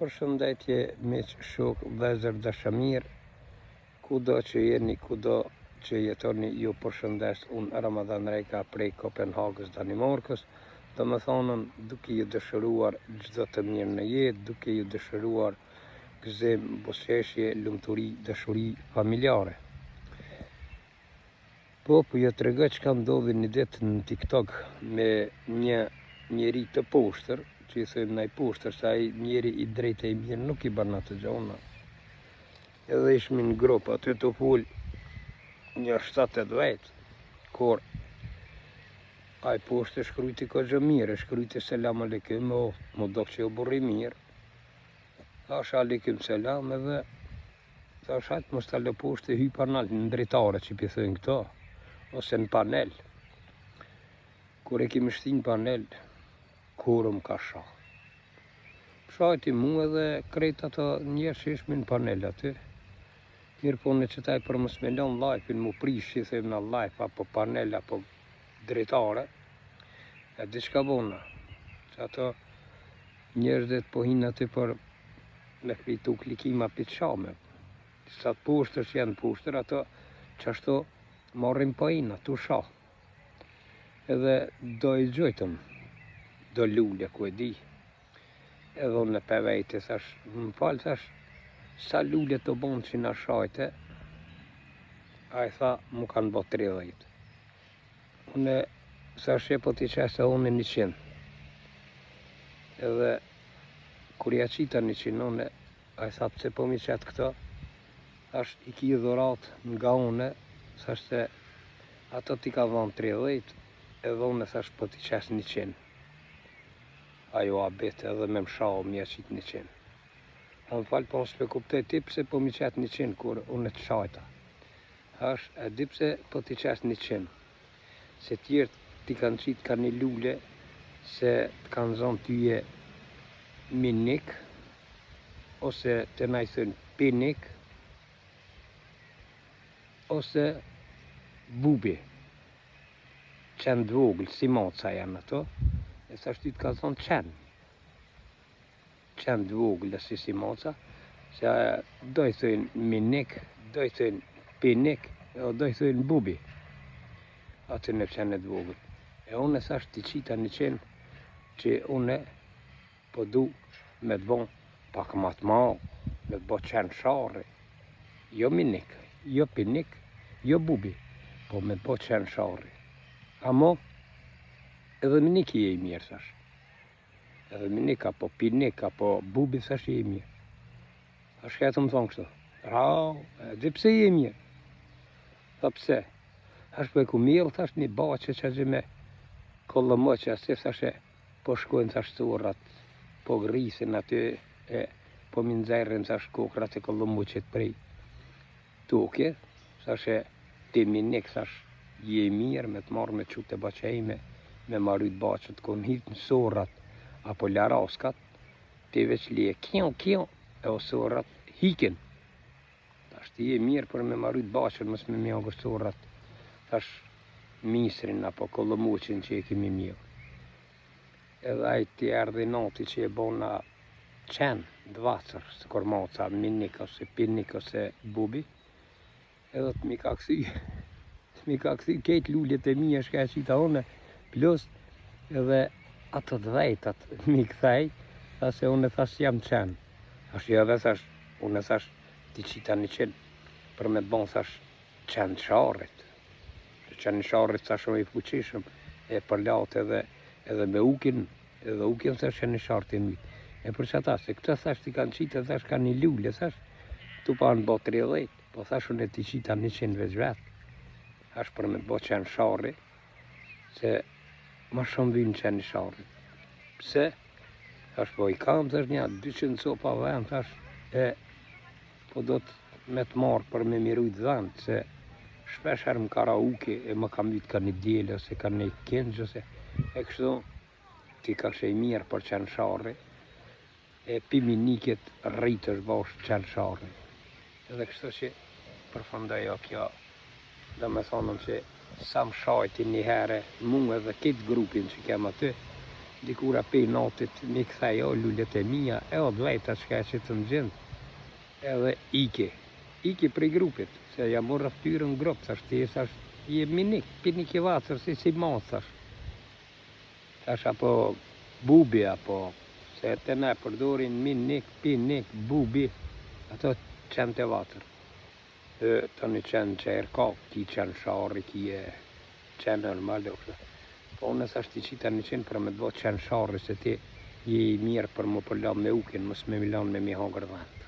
Përshëndetje miq, shokë, vëllezër dashamirë, kudo që jeni, kudo që jetoni, ju përshëndes unë Ramadan Reka prej Kopenhagës, Danimarkës, domethënën duke ju dëshiruar çdo të mirë në jetë, duke ju dëshiruar gëzim, buzëqeshje, lumturi, dashuri familjare. Po, po ju tregoj çka ndodhi një ditë në TikTok me një njeri të poshtër, që i thojmë na i poshtër, se ai njeri i drejtë e i mirë nuk i bën ato gjona. Edhe ishmi në grup aty tu fol një 7-8 vetë, kur ai poshtër shkrujti koxha mirë, shkrujti selam aleyküm, o, m'u dok që o burrë i mirë. Thash aleyküm selam edhe Thash hajt mos ta lë poshtë e hypa nalt në dritare që pi thojnë këto, ose në panel. Kur e kemi shti në panel, kur më ka sha. Shajti mu edhe krejt ato njerëz që ishmi në panel aty. Mirë po në qëtaj për mos me lënë live-in mu prish që i thojmë na live apo panel apo dritare. E di çka bona. Që ato njerëzit po hinë aty për me fitu klikima pi t'shame. Sa të poshtër që janë poshtër, ato qashtu marrin poena, tu sha. Edhe do i gjujtëm, do lule ku e di. Edhe unë pe vejti, thash, më fal, thash, sa lule të bon që na shajte, ai tha, mu kanë bo 30. Unë thash, e po t'i qes unë 100. Edhe Kur ja qita njëqind une, ai tha pse po m'i qet këto, thash i ki dhuratë nga une, thash se ato t'i ka dhanë 30, edhe une thash po t'i qes njëqind. Ai u habit edhe me m'sha me ja qit njëqind. Tha më fal po unë s'pe kuptoj ti pse po m'i qet njëqind kur une të shajta. Thash e di pse po t'i qes njëqind, se tjerët t'i kanë qitë ka një lule se të kanë zonë tyje minik ose te na i thojnë pinik ose bubi qen të vogël si maca janë ato e thash ty të ka zonë qen qen të vogël si si maca, se do i thojnë minik, do i thojnë pinik, edhe do i thojnë bubi, aty në qenë të vogël. E unë e thash t'i qita një qenë që unë po du me të bon pak ma të madh, me të bo qenë sharri, jo minik, jo pinik, jo bubi, po me të bo qenë sharri. Amo, edhe minik je i mirë, thash. Edhe minik apo pinik apo bubi thash je i mirë. Thash ka të më thonë kështu. Ra, e di pse je i mirë. Tha pse? Thash po e ku mjell, thash një baçe që gjë me kollomoq asi, thash e po shkojnë thash sorrat, po grisin aty e po mi nxjerrin thash kokrat e kollomoqit prej toke, thash e ti minik, thash, je i mirë me të marrë me çu te baça ime, me ma rujt baçet, kur hipin sorrat apo laraskat, ti veç lije kjo kjo, e o sorrat hikin. Thash ti je i mirë për me ma rujt baçen, mos me mi hangër sorrat, thash misrin apo kollomoqin që e kemi mjellë. Edhe ai t'i erdhi nati që e bona qen t'vacër, sikur maca, minik ose pinik ose bubi, edhe të mi ka kthy, të mi ka kthy kejt lulet e mia shka e qita une, plus edhe ato të dhejtat mi kthej, tha se une thash jam qen. Thash jo edhe thash, une thash t'i qita një qen, për me të bon thash qen të sharrit. Qeni i sharrit thash o i fuqishëm, e përlat edhe edhe me ukin, edhe ukin thash qeni i sharrit e myt. E për qata, se këta thash t'i kanë qitë, thash ka një lule, thash, tu pa në bo 30, po thash unë t'i qita 100 veç vetë, thash për me të bo qenë sharri, se ma shumë vynë qeni i sharrit. Pse? Thash po i kam, thash nja 200 copa dhen, thash, e Po do të me të marrë për me mi rujt dhentë, se shpesh herë më ka ra uki e më ka myt ka një dele ose ka një kingjë ose e kështu ti ka i mirë për qenë sharri e pi minikit rritësh bash qenë sharri edhe kështu që përfundoi o kjo domethonë që sa më shajti një herë mu edhe këtë grupin që kem aty. Dikura pej natit m'i kthej o lulet e mia e o t'veta çka e qitën gjend edhe iki. Iki prej grupit se ja mora ftyrën n'grup thash ti thash je minik pinik i vatër si si mac thash. Thash apo bubi apo se te na e përdorin minik pinik bubi ato qentë e vatër. E tani qen qer ka, ki qen sharri, ki e qen normal e kështu. Po unë thash t'i qita një qen për me të bo qen sharri se ti je i mirë për m'u përla me ukin, mos me mi lan me mi hangër dhen.